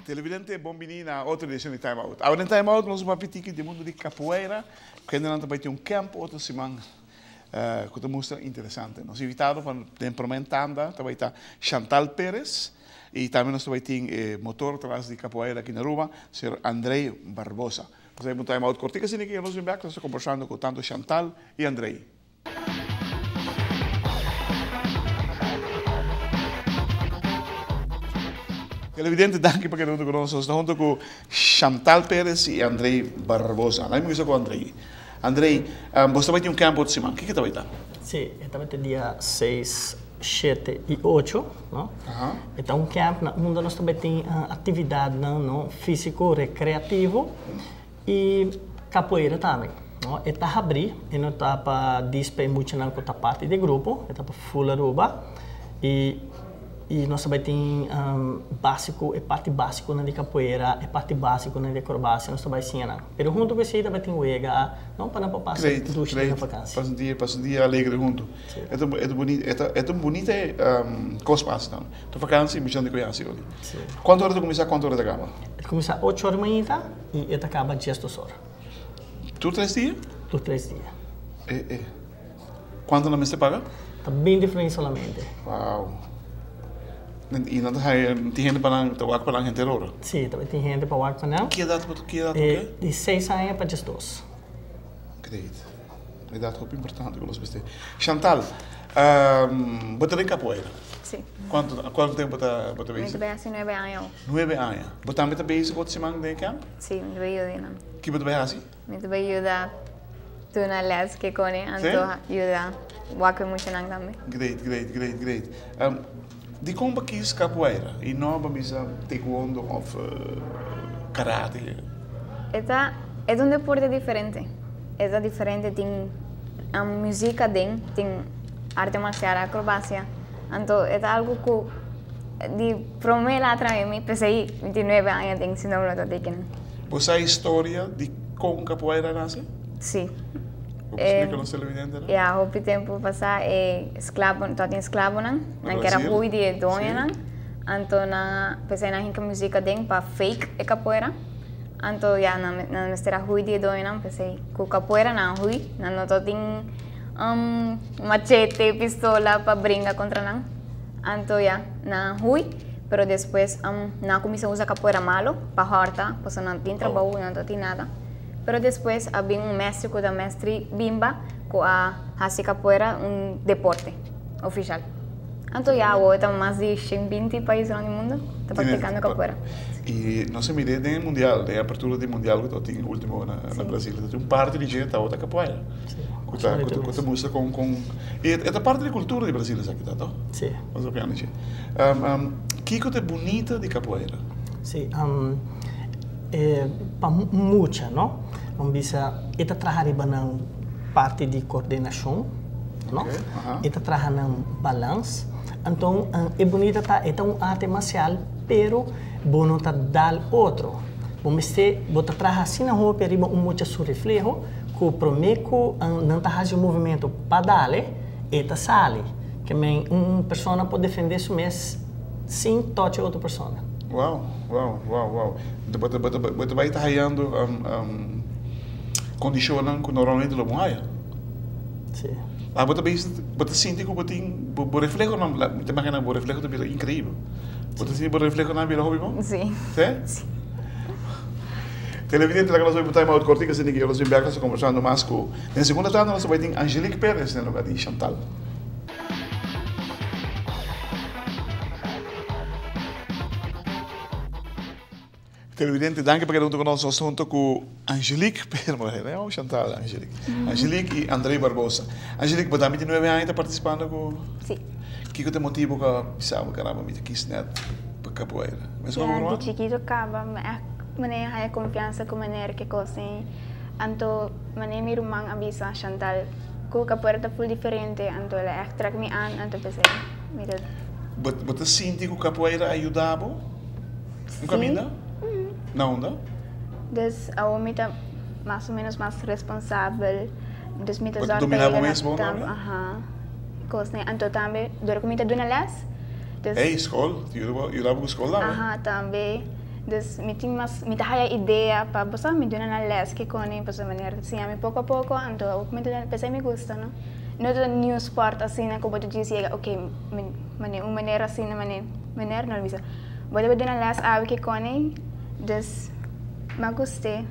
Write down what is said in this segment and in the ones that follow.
Televidente, bon bini na otro edicion di Time Out. Awe den Time Out nos papia tiki di mundo di capoeira, kendenan ta bai tin un camp otro siman cu ta mustra interesante. Nos invitado pa den prome tanda ta bai ta Chantal Perez y tambe nos ta bai tin e motor tras di capoeira aki na Aruba, señor Andrey Barbosa. Nos ta bai un Time Out cortico asina ki nos bin bek, nos ta combersando cu tanto Chantal y Andrey. Televidente, danki pa keda hunto ku nos. Nos ta hunto ku Chantal Perez i Andrey Barbosa. Laat mi kuminsá ku Andrey. Andrey, bo ta bai tin un camp otro siman. Kiko ta bai ta? Sí, e ta bai ta dia seis, shete i ocho, no? E ta un camp na unda nos ta bai tin aktividatnan, no, físiko, rekreativo. I capoeira tambe, no? E ta habrí, e no ta pa dis pa e muchanan ku ta parti di e grupo, e ta pa full Aruba. I i nos ta bai tin básiko, e parti básikonan di capoeira, e parti básikonan di acrobacia nos ta bai siña nan. Pero huntu ku esei ta bai tin wega, no? Pa nan por pasa dushi den nan vakansi. Pasa un dia, pasa un dia alegre huntu. E ta e ta bunita, e ta e ta un bunita kos pa hasi tambe. Ta vakansi, muchanan di ku hasi ori. Kuantu ora ta kuminsá, kuantu ora ta kaba? E ta kuminsá ocho ora mainta. I e ta kaba diesdos ora. Tur tres dia? Tur tres dia. E e. Kuantu nan mester paga? Ta binti florin solamente. Wow. I nan ta haya, tin hende pa nan, ta wak pa nan henter ora? Si, ta tin hende pa wak pa nan. Ki edat bo, ki edat bo ke? Di seis aña pa diesdos. Great. Edat hopi importante ku nos mester. Chantal, bo ta den capoeira? Si. Kuantu, kuantu tempu bo ta, bo ta Mi ta bezig? bay hasi nuebe aña awo. Nuebe aña. Bo tambe ta bezig otro siman den e camp? Si, mi ta bay yuda nan. Ki bo ta bay hasi? Mi ta bay yuda duna les ke kone, anto yuda wak e muchanan tambe. Great, great, great, great. Dikon bo kies capoeira y no bo bisa taekwondo of karate? E ta, e ta un deporte diferente. E ta diferente, tin muziek aden, tin arte marcial, acrobacia. Anto e ta algo ku di prome la trae mi, p'esei mi tin nuebe aña den si no mi no ta teken. Bo sa historia di kon capoeira nase? Si. Bo por splika nos televidentenan? Ya, hopi tempu pasá e esklabo, tabatin esklabonan, nan kera hui di e doñonan, anto nan a, p'esei nan a hinka muzik aden pa fake e capoeira, anto ya nan nan mester a hui di e doñonan, p'esei ku capoeira nan a hui, nan no tabatin machete, pistola pa bringa kontra nan, anto ya nan a hui, pero despues nan a kuminsá usa capoeira malo pa hòrta, pasobra nan no tin trabou, nan no tabatin nada. Pero despues a bin un mestri ku ta mestri Bimba ku a hasi capoeira un deporte ofishal. Anto ya awo e ta mas di 120 pais rond di mundo ta praktikando capoeira. I nos a mira den e mundial, den e apertura di mundial ku tabatin ultimo na Brasil, tabatin un parti di dje tabata capoeira. Ku ta ku ta mustra kon kon i e ta parti di kultura di Brasil esaki ta to? Si. Nos ta papia di dje. Kiko ta e bunita di capoeira? Si. E pa mucha no, nan bisa e ta traha riba nan parti di coordinacion no, e ta traha nan balans, anto e bunita ta e ta un arte marcial pero bo no ta dal otro, bo mester bo ta traha asina hopi riba un mucha su refleho cu prome cu nan ta haci un movimento pa dale e ta sali, ke men un persona por defende su mes sin tochi otro persona. Wow, wow, wow, wow. Bo ta, bo ta, bo ta bai ta hayando condicionnan cu normalmente lo bon haya. Sí. Ah, bo ta bai, bo ta sinti cu bo tin, bo, bo reflehonan, mi ta imagina bo refleho ta bira increibel. Bo ta sinti bo reflehonan a bira hopi bon? Sí. Sí? Sí. Televidente, laga nos bai pa time out cortico, asina cu nos bin bek nos ta conversando mas cu, den segunda tanda nos ta bai tin Angelique Perez den lugar di Chantal. Televidente, danki pa keda hunto ku nos. Nos ta hunto ku Angelique Perez, no Chantal, Angelique. Angelique i André Barbosa. Angelique, bo tambe tin nuebe aña ta partisipando ku? Si. Kiko ta e motibu ku a bisa bo caramba mi ta kis nèt pa capoeira? Mes Ya, di chikito kaba mi a manera haya konfiansa ku manera ke kos ei. Anto manera mi ruman a bisa Chantal ku capoeira ta ful diferente, anto el a ègt trèk mi an, anto p'esei. Mi ta. Bo ta sinti ku capoeira a yuda bo? Un kaminda? Si. Na unda? Dus awor mi ta mas o menos mas responsabel. Dus mi ta Bo ta zorg pa domina bo yega na mes bon tempu. tambe? Aha. Kosnan. Anto tambe dor ku mi ta duna les, dus. Ey, skol. Ta yuda bo, yuda bo ku skol tambe? Aha, tambe. Dus mi tin mas, mi ta haya idea pa bo sa mi duna nan les kikoni pasobra manera ta siña mi poko a poko anto awor ku mi ta duna p'esei mi gusta no. No ta niun sport asina ku bo ta djis yega ok mi mane un manera asina mane meneer no lo bisa bo debe duna les awe kikoni dus mi a gust'é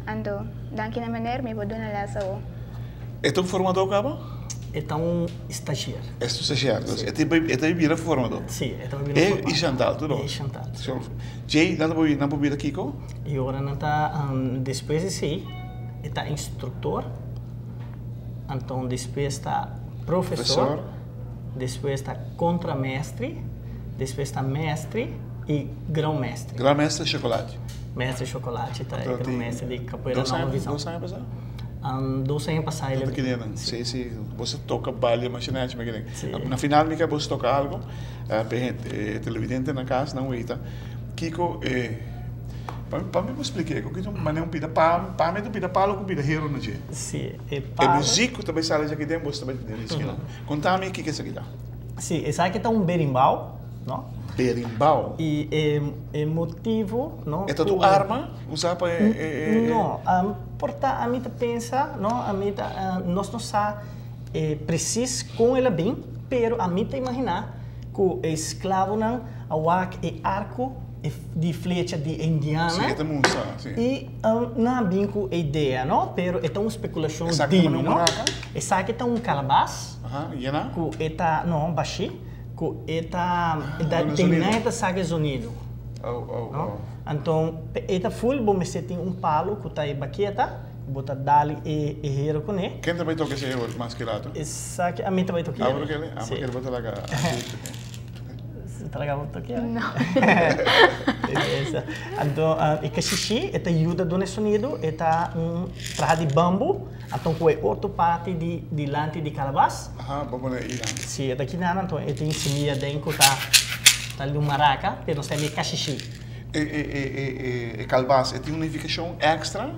anto danki na meneer mi por duna les awor. E ta un formadó kaba? E ta un stagiair. E ta un stagiair, dus e ta e ta bira formadó. Sí, e ta bira formadó. E i Chantal, tur dos. E i Chantal, sí. Djei nan ta por nan por bira kiko? I ora nan ta despues di esei e ta instruktor, anto despues ta profesor, despues ta kontrameestri, despues ta meestri i gran meestri. Gran meestri chocolate. Meestri chocolate ta e gran meestri di Capoeira Nova Visão. Dos aña pasá? Dos aña pasá el. Tanto kinenan. Sí, sí. Boso toca balia masha mi kinen. Na final mi ke boso toca algo pa e hende, e televidente na cas nan weta kiko e pa mi por spliké ku kiko manera un pida palo, pa mi ta un pida palo ku pida hero na dje. Sí, e palo. E muziek ku ta bai sali esaki den boso ta bai tende esaki nan. Konta mi kiko esaki ta. Sí, esaki ta un berimbau, no? Berimbau. I e motivo, no? E ta tu arma usá pa e. No, por ta ami ta pensa, no, ami ta, nos no sa presis kon el a bin, pero ami ta imaginá ku e esklabonan a wak e arko di flecha di e indiana. Sí, e ta mustra, sí. I nan a bin ku e idea, no? Pero e ta un spekulashon di mi, no? Esaki ta un kalabas. Aha, yena? Ku e ta, no, bashí. Ku e ta, den nan e ta saka e zonido. Oh, oh, oh. Anto, e ta ful, bo mester tin un palu ku ta e baketa, ku bo ta dal e hero kuné. Ken ta bai toka ese hero mas ki rato? Esaki ami ta bai toka. Abo toka ele? Ah, porque bo ta laga. Ta laga bo toka ele? No. Anto, e kashishi, e ta yuda duna e sonido, e ta un traha di bambu, anto ku e otro parti di dilanti di kalabas. Aha, bo pone ei nan. Si, e ta kinan, anto e tin simia den ku ta ta di un maraka, pero nos ta yama e kashishi. E e e e e kalbas, e tin un nifikashon èkstra?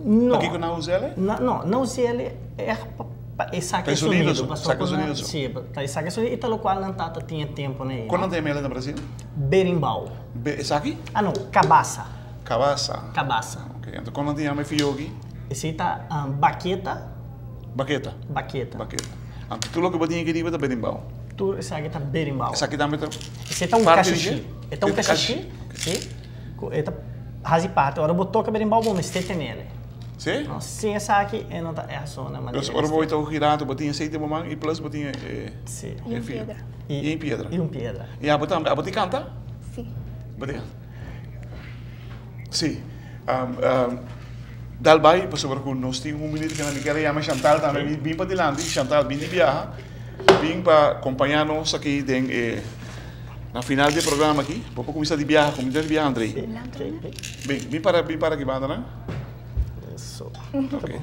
No. Pakiko nan usa el? No, no, nan usa el ègt pa pa e saka e sonido. sonido. Saka e sonido so. Si, pa e saka e sonido i ta lokual nan tata tin e tempu na ei. Kon nan ta yama el na Brasil? Berimbau. Be, esaki? Ah no, kabasa. Kabasa. Kabasa. Ok, anto kon nan ta yama e fiogi? Esei ta baketa. Baketa. Baketa. Baketa. Anto tur loke bo tin aki riba ta berimbau. Tur esaki ta berimbau. Esaki tambe ta Esei ta un parti di dje? kashishi. E ta un kashishi, si. Ku e ta hasi parti. Ora bo toka berimbau bo mester tene el. Si? No, sin esaki e no ta ègt sona manera Dus ora bo ta girando bo tin esei den bo man i plus bo tin e Si. I un piedra. I un piedra. I un piedra. I abo tambe, abo tin kanta? Si. Bo tin kanta? Si. Dal bai pasobra ku nos tin un minüt kende mi kier a yama Chantal tambe bin pa dilanti. Chantal bin di biaha, bin pa kompañá nos aki den e na final di e programa aki. Bo por kuminsá di biaha, kuminsá di biaha André. Bin, bin para, bin para aki banda nan. Ok.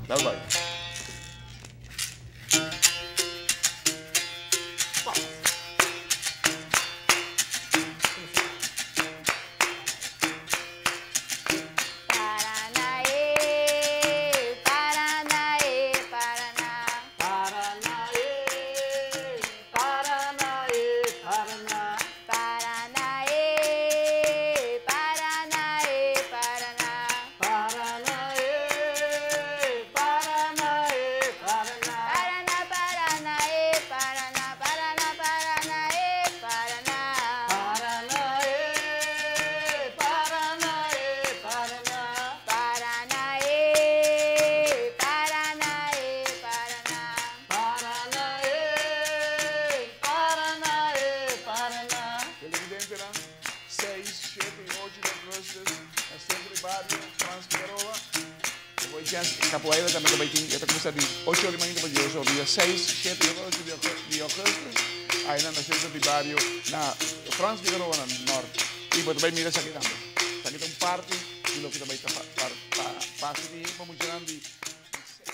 Dal bai. Televidentenan, seis, shete i ocho di augustus na Centro di Bario Frans Figueroa. E bo chens e capoeira tambe ta bai tin, e ta cuminsa di ocho ora di mainta pa dies ora, dia seis, shete i ocho di augustus ainan na Centro di Bario na Frans Figueroa na Nort. I bo ta bai mira esaki tambe. Esaki ta un parti di loke ta bai ta pasa di pa muchanan di seis.